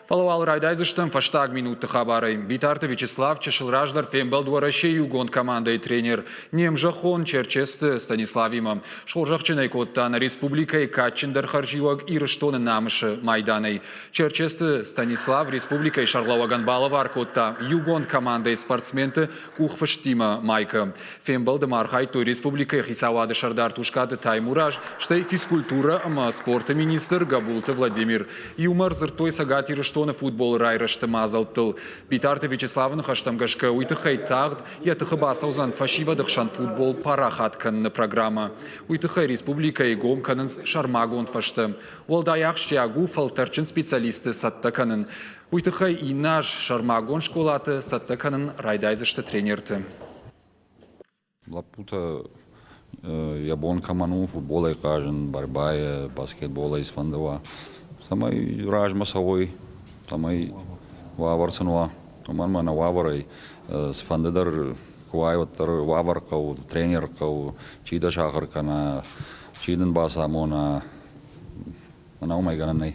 Фӕлӕ уал райдайдзыстӕм фӕстаг минутты хабарӕй. Битарты Вячеслав чысыл раздӕр фембӕлд Уӕрӕсейы иугонд командӕйы тренер, не мзӕххон Черчесты Станиславимӕ. Схорзӕхджын ӕй кодта нӕ республикӕйы кадджындӕр хӕрзиуӕг Ирыстоны намысы майданӕй. Черчесты Станислав республикӕйы сӕргълӕууӕгӕн балӕвар кодта иугонд командӕйы спортсменты къухфысттимӕ майкӕ. Фембӕлды ма архайдтой республикӕйы хицауады сӕрдар Тускъаты Таймураз, стӕй физкультурӕ ӕмӕ спорты министр Гӕбулты Владимир. Иумӕ ӕрдзырдтой Цӕгат Ирыстоны футболы райрӕзты мадзӕлттыл. Битарты Вячеславы ныхӕстӕм гӕсгӕ, уый тыххӕй тагъд йӕ тыхы бацӕудзӕн фӕсивӕды хсӕн футбол парахат кӕныны программӕ. Уый тыххӕй республикӕйы гом кӕнынц сӕрмагонд фӕзтӕ. Уӕлдай ахсджиаг у фӕлтӕрдджын специалистты цӕттӕ кӕнын. Уый тыххӕй иннӕ аз сӕрмагонд скъолаты цӕттӕ кӕнын райдайдзысты тренерты. Лӕппутӕ йӕ бон кӕмӕн у футболӕй хъазын, борьбайӕ, баскетболӕй цыфӕнды уа, цӕмӕй размӕ цӕуой, цӕмӕй уавӕр сын уа. Уымӕн ӕмӕ нӕ уавӕрӕй цыфӕнды дӕр куы уай, уӕддӕр уавӕр хъӕуы, тренер хъӕуы, чи дӕ сахуыр кӕна, чи дын бацамона, ӕнӕ уымӕй гӕнӕн нӕй.